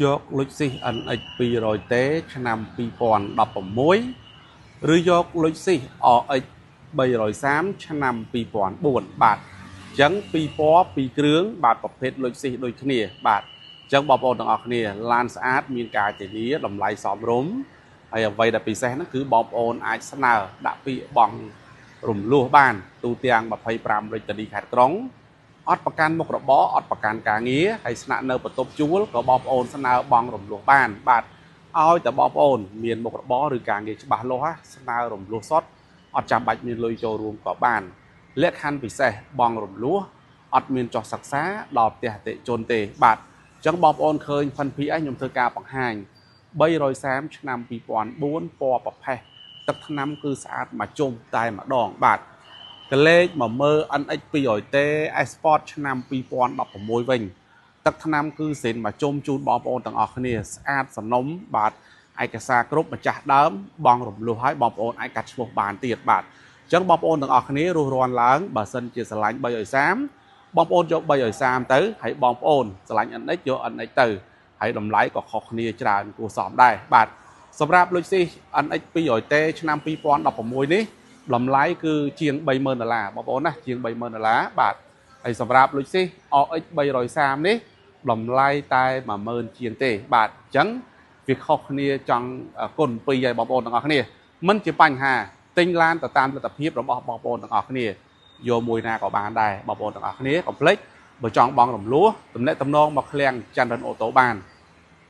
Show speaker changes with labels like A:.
A: យក Lexus NX 200T ឆ្នាំ2016ឬយក Lexus RX 330ឆ្នាំ2004បាទអញ្ចឹងពីរពណ៌ពីរគ្រឿងបាទប្រភេទ Lexus ដូចគ្នាបាទអញ្ចឹងបងប្អូនទាំងអស់គ្នាឡានស្អាតមានការធានាតម្លៃសមរម្យហើយអ្វីដែលពិសេសហ្នឹងគឺបងប្អូនអាចស្នើដាក់ពាក្យបង់រំលោះបានទូទាំង25រាជធានីខេត្តក្រុងអត់ប្រកាន់មុខរបរអត់ប្រកាន់ការងារហើយស្នាក់នៅបន្ទប់ជួលក៏បងប្អូនស្នើបង់រំលោះបានបាទឲ្យតែបងប្អូនមានមុខរបរឬការងារច្បាស់លាស់ស្នើរំលោះសុទ្ធអត់ចាំបាច់មានលុយចូលរួមក៏បានលក្ខខណ្ឌពិសេសបង់រំលោះអត់មានចោះសិក្សាដល់ផ្ទះអតិជនទេបាទអញ្ចឹងបងប្អូនឃើញផិន PS ខ្ញុំធ្វើការបង្ហាញ330ឆ្នាំ2004ពណ៌ប្រផេះទឹកថ្នាំគឺស្អាតមួយជុំតែម្ដងបាទកលេចមកមើល NX 200T Sport ឆ្នាំ2016វិញទឹកថ្នាំគឺសិនមកជុំជូនបងប្អូនទាំងអស់គ្នាស្អាតសំណុំបាទឯកសារគ្រប់ម្ចាស់ដើមបងរំលោះឲ្យបងប្អូនអាចកាត់ឈ្មោះបានទៀតបាទអញ្ចឹងបងប្អូនទាំងអស់គ្នារស់រាន់ឡើងបើសិនជាស្រឡាញ់330បងប្អូនយក330ទៅហើយបងប្អូនស្រឡាញ់ NX យក NX ទៅហើយតម្លៃក៏ខុសគ្នាច្រើនគួរសមដែរបាទសម្រាប់ Lexus NX 200T ឆ្នាំ2016នេះតម្លៃគឺជាង30000ដុល្លារបងប្អូនណាជាង30000ដុល្លារបាទហើយសម្រាប់ Lexus RX 330នេះតម្លៃតែ10000ជាងទេបាទអញ្ចឹងវាខុសគ្នាចង់គុណ2ហើយបងប្អូនទាំងអស់គ្នាមិនជាបញ្ហាទិញឡានទៅតាមលទ្ធភាពរបស់បងប្អូនទាំងអស់គ្នាយកមួយណាក៏បានដែរបងប្អូនទាំងអស់គ្នាកុំភ្លេចបើចង់បង់រំលោះតំណែងតំណងមកឃ្លាំងចន្ទរិនអូតូបាន។